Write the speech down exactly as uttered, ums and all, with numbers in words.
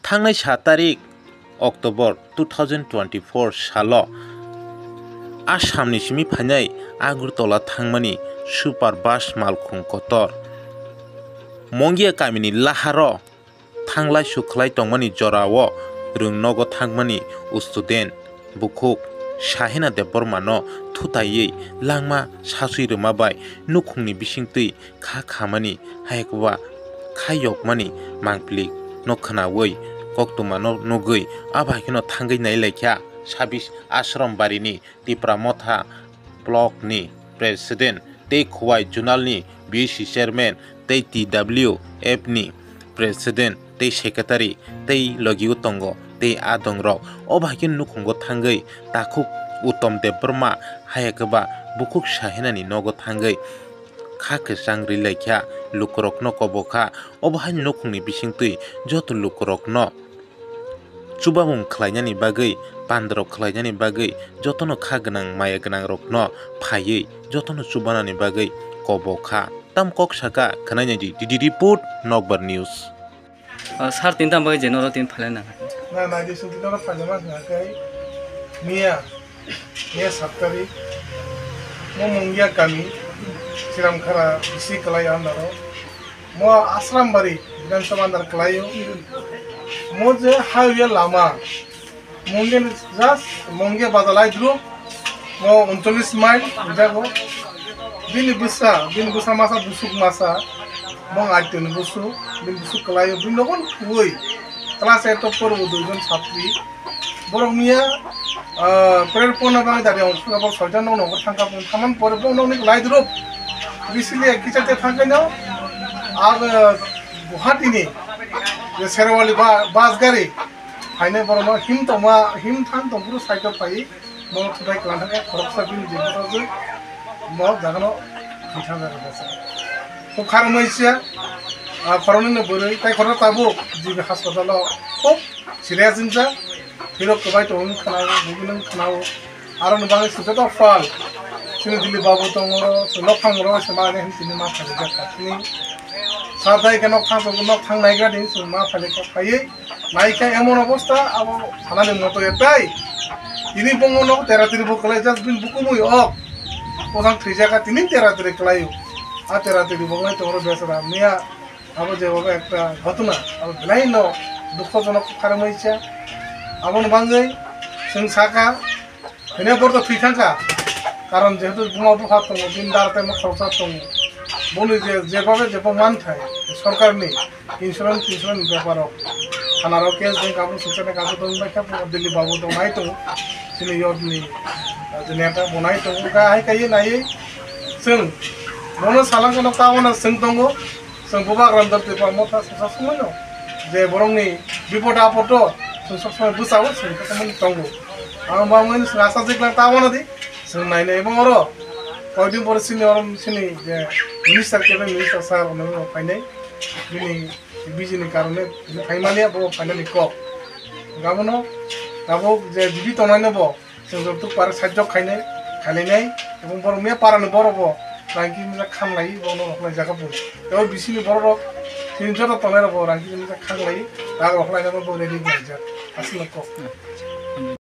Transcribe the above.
Thangnai sa tarik October two thousand twenty-four salo Assamni simi phainai Agartala thangmani super bus malkhung kotor Mongia kamini laharo thanglai sukhlai tongmani jorao rwng nogo thangmani student bukhuk Sahina Debbarmano thutaiwi langma sasui rwma bai nukhungni bisingtwi kha khamani, hayakba kha yokmani mangpili no khwnawi koktwma no nugwi abo hai kheno thangwi nailaikha Sabis Ashram Barini Tipra Motha Block ni President tei Khowai Zonal ni B C Chairman tei T W F ni President tei Secretary tei logio tongo tei adongrok. Obo hai kheno nukhungo thangwi takhuk Uttom Debbarma hayakba bukhuk Sahinani nogo thangwi kha kwchang rwlaikha, lukurokno kobokha. Obo hai nukhungni bisingtwi joto lukurokno chubamung khlainani bagwi, pandorok khlainani bagwi jotono kha gwnang maya gwnangrokno phaiwi jotono chubanani bagwi kobokha. Tam kok saka khwnainai di, D D Report, Nokbar News. O, sir, tin tam bagwi je noro tin phailai nang. Na, na, di sung tin noro phailai mang kha khe miya, miya sat tarik, mo Mungia kami, Chiramkhara, bisi kwlai andaro, mo Asrambari, Bidhan Sabha andar kwlaio, mo je highway lama, Monge ni just Monge bazalai dro, mo uncholish mile jago. Bini bwsa, bini bwsa masa busuk masa, mo aitoni busu, bini busuk kwlaio, bini nogon kuwi. Class eight of poro bo duijon satri. Borok miya, ah, prayer pona bagwi dari ong khuna borok soitan nong nong thangka pun thaman pore bo nong ni lai dro. Recently ek kichar te thangka no, ag Guwahati ni, je Serwali ba-, bus gari, Haino borokno him tongma, him thang tong phuru side o phai, mo thutai kwlangthang khe khoroksa bini je bwsajwk mo jagano thwithang jaga bwsa. Khub kharmai sia, ah, khoroknwi no bwrwi, tai khoroksa tabuk G B hospital o khub serious wngjak, phirok kwbai tong wng khwnao, bubino wng khwnao. Aroni bagwi se joto phal, chini Dilip babu tongo, se nok thang ro se ma ne hin tini ma phai jak ka tini. Sa dai khe nok thang tong nok thang nai gra din se ma phai jak phaiwi. Naikha emon obosta abo thanani moto etai. Tini bongo no tera tiri bo kwlai just bin bukumui ok. Ojang thwijaka tini tera tiri kwlaio. A tera tiri bo ngai tongro besara miya abo je baba ekta ghotona abo belai no dukhojonok kharmai cha. Aboni bangwi chwng saka hine bordo thwi thangkha. Karon jehetu buma bupha tongo, bini dar tei mokholsa tongo. Boni je, jeba be jeba manthai sorkarni insurance, insurance ni beparo thanaro case deng kabu suksa deng kabu dong bai kha Dilip babu dong nai tongo. Chini yot ni, ah, je neta bo nai tongo. Ka hai kai nai chwng bono salang kono ta bono chwng tongo. Chwng bubagra dor twi pha motha sasa sumui no je borok ni bipod apod o chwng sok somoi bwsao chwng khe tongmani tongo. Ang bangmani chwng asa jiklang ta bono di. Chwng nainai bo oro koidin pore sini oro sini je minister kebe minister sir ono phainai bini busy ni karone bini phaimani abo phainani kok. Gabono abo je jibi tongnai no bo chwng joto pare sajjok khainai khailainai ebong borok miya parani borok bo rangki misa khamlai bo no roknai jaga bo tei bisini borok rok chini joto tongnai rok bo rangki misa khamlai rang roknai bo ready khlaijak aswk kok.